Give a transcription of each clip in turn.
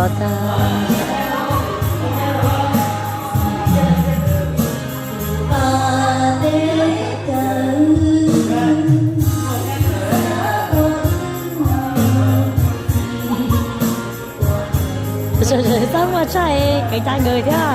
ອຕາ ສາມາດໃຊ້ກະຈາຍເງິນໄດ້.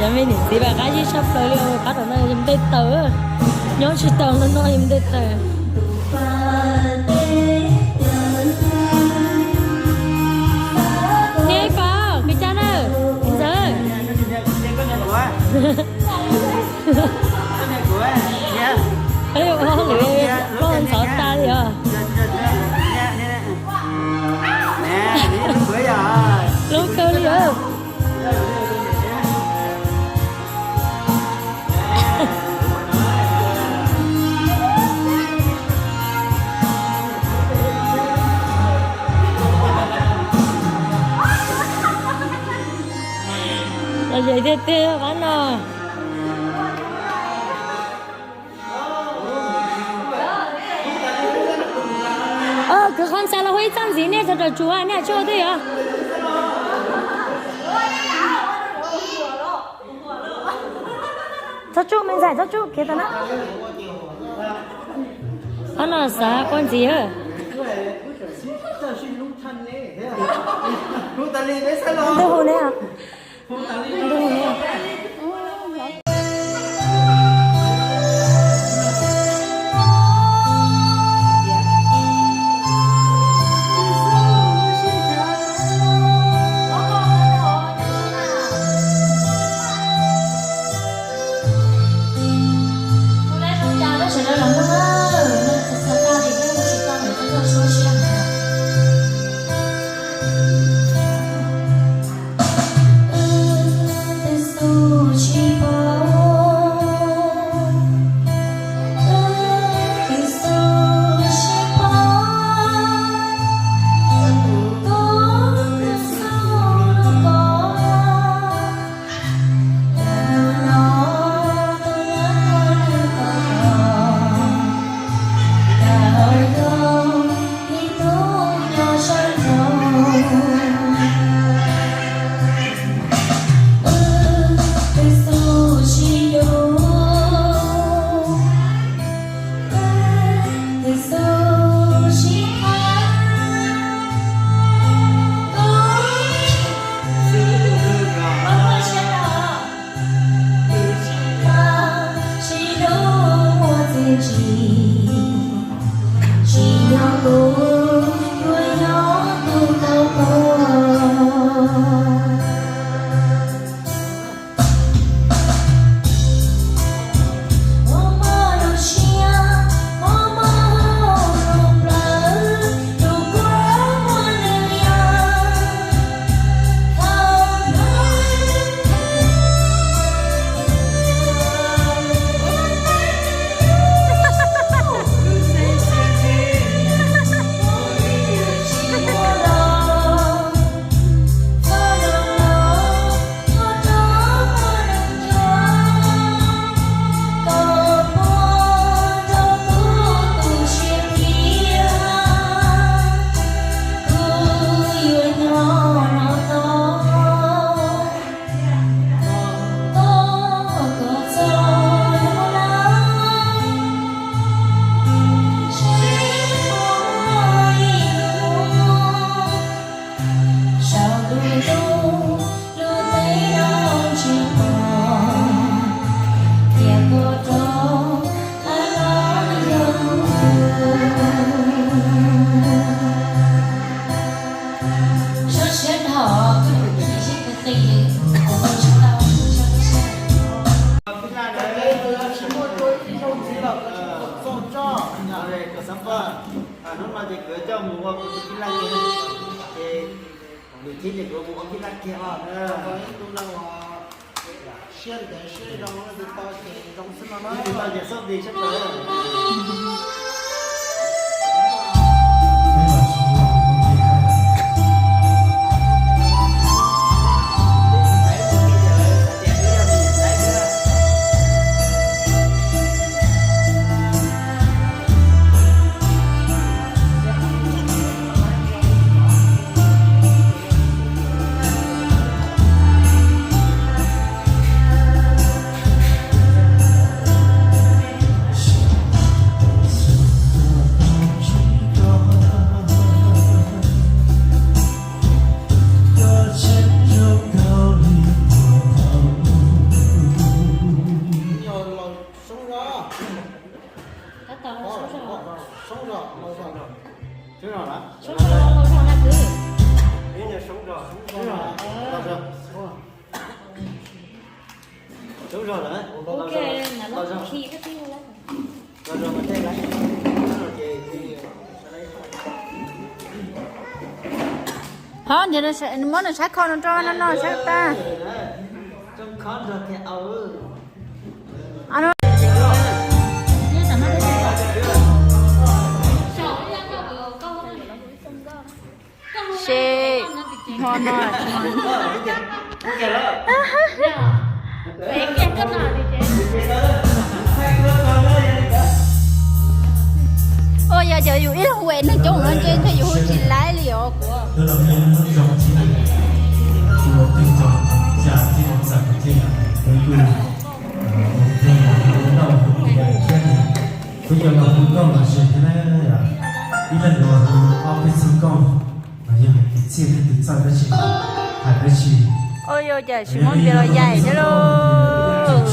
Llame ni, si va, calle Chapleau, le, para, no, yo me estoy todo. Yo sí todo, no, no, yo me estoy todo. Ni pa, que ya no, ¿sabes? Ê, ô, lê, ô, só tá ali, ó. Lô, tô ali, ó. Là vậy, tê, tê, bắn rồi. Ơ, cứ con xe là Huy Trăng gì nè, cho trò chùa nè, chùa thế hả? Cho chú mình giải cho chú kia ta nè. Con nó xả con gì hả? Đâu nè. Ê, có sắm con. À, nó nói thì cứ cho mù qua, cứ kỹ lăng kìa. Ê, để chín thì cứ mù qua kỹ lăng kìa. Ờ. Có những tu năng là siêng để siêng rong, nó thì to thì rong xí mà nó. Nó thì to thì sốt đi, sốt rồi. Sống rồi. Cắt tàu nó sống rồi. Sống rồi, lâu rồi. Sống rồi hả? Sống rồi, lâu rồi là cứ. Ý là sống rồi. Sống rồi. Ờ. Lâu rồi. Sống rồi hả? Ok, lâu rồi. Là lâu rồi. Khi có tiếng lắm. Lâu rồi mà đây là. Lâu rồi thì, thì ເຮົາເດີນມອນໃຊ້ຄອນໂຕນັ້ນເນາະ ໃຊ້ຕາ ເອີ ເອີ ເອີ ເອົາ ເຊ ຮອນໜ້ອຍ ໂອ້ຍ ຢ່າ ຢ່າຢູ່ອີ່ຫວນນີ້ ຈົ່ງນັ້ນເຈນ ເທຢູ່ຮູ້ຈິນຫຼາຍຫຼຽວ ໂອ້ຍ ຢ່າຊິມ່ວນເວລາໃຫຍ່ເດີໂລດ.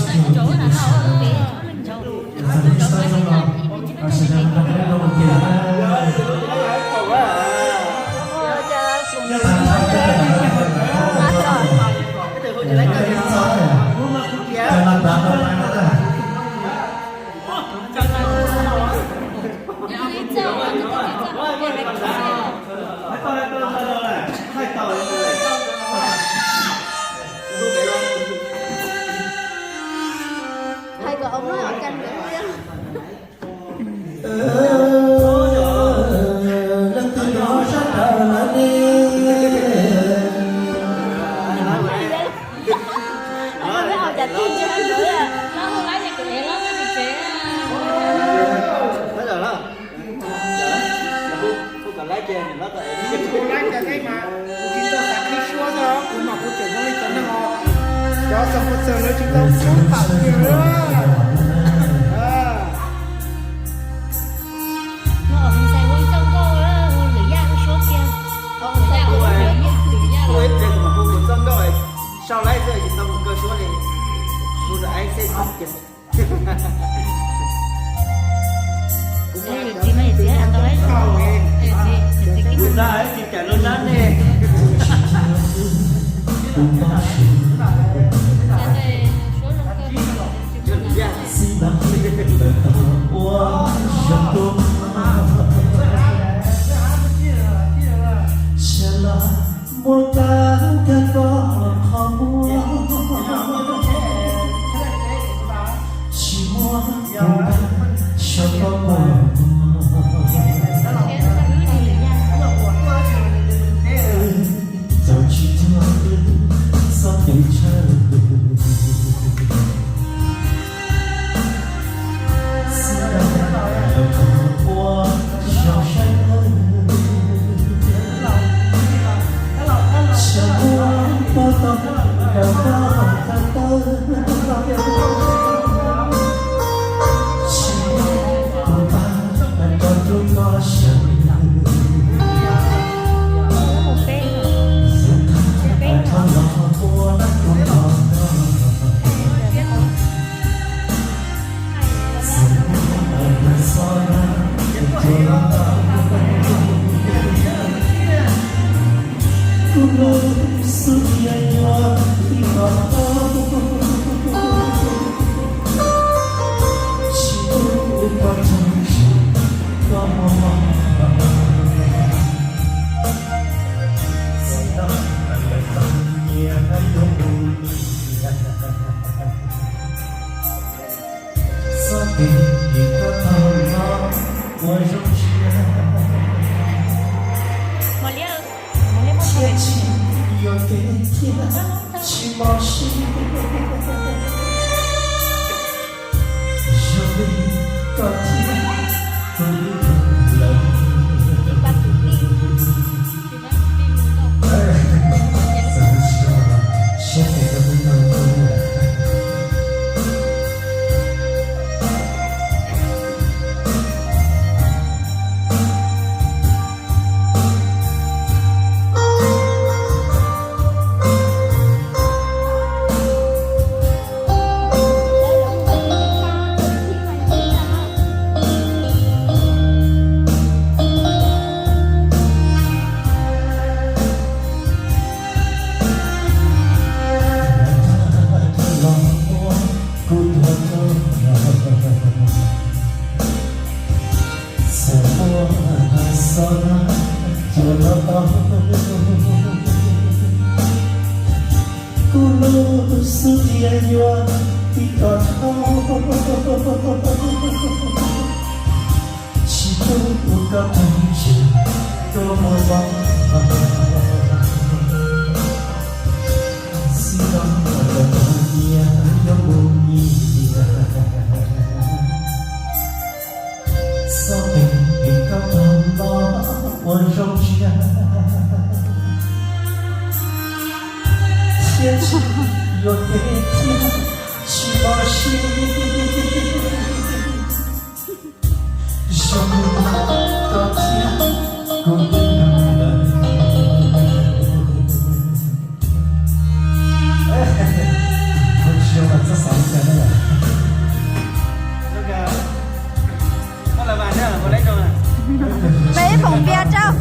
ໄປຜົງເບຍເຈົ້າ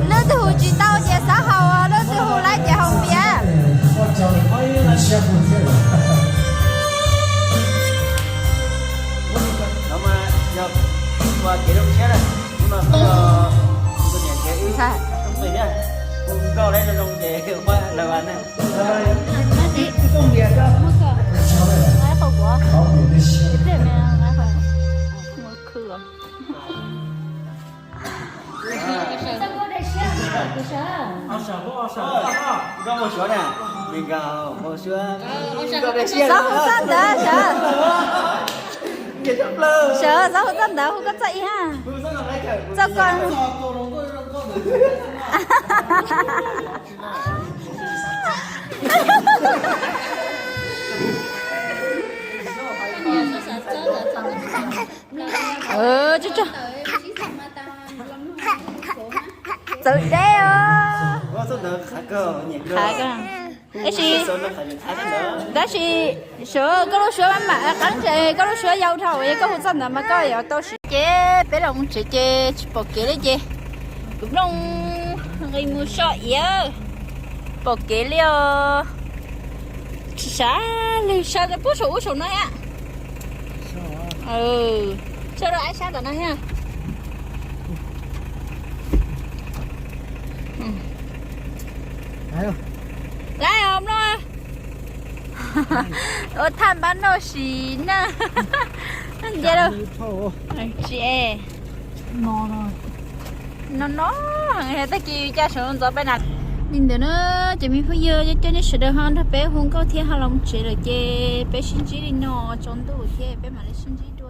ເລີກແຕ່ຫູຈີເຕົ້າເຈຍ ສາວເຮົາອະ ເລີກແຕ່ຫູໄລ່ເຈຍ ຫ້ອງເບຍ. ເອີ ຈຸ ຈຸ ເຈີເດ້ອ ຂາຍກໍ ໄອ້ຊິ ໄດ້ຊິ ເຊີ ກໍລູກເຊີມາ ເອີ ຄັນເຈີ ກໍລູກເຊີເຍົາເຖົ້າ ເອ ກໍຮູ້ຈຳນຳມາກໍເຍົາໂຕຊິ ເຈ ໄປລົງເຈ ເຈ ປອກເກເລີຍເຈ ກຸບລົງ ໄອ້ໝູ່ຊໍເອຍ ປອກເກເລີຍ ຊາເລີຍ ຊາເລີຍ ປູໂຊອູໂຊໜ້ອຍອະ ເອີ ເຊີເລີຍ ໄອ້ຊາຕອນນັ້ນເນຍ ອືມ ໄລ່ອອກມາ ໂອ ທ່ານບ້ານໂນຊີນະ ເຈໂລ ເຈ ນອນ ນອນ ແຕ່ກີ້ຈະຊວນໂຈໄປນະ ນີ້ເດີເນາະ ຈະມີຜູ້ເຢີເຈົ້ານີ້ເດີ ເຮົາຖ້າໄປຮຸງເກົ້າທຽງ ເຮົາລອງເຈເລີຍ ເຈ ໄປຊິນຈີ່ເນາະ ຈອນດູເທ ໄປມາເລຊິນຈີ່.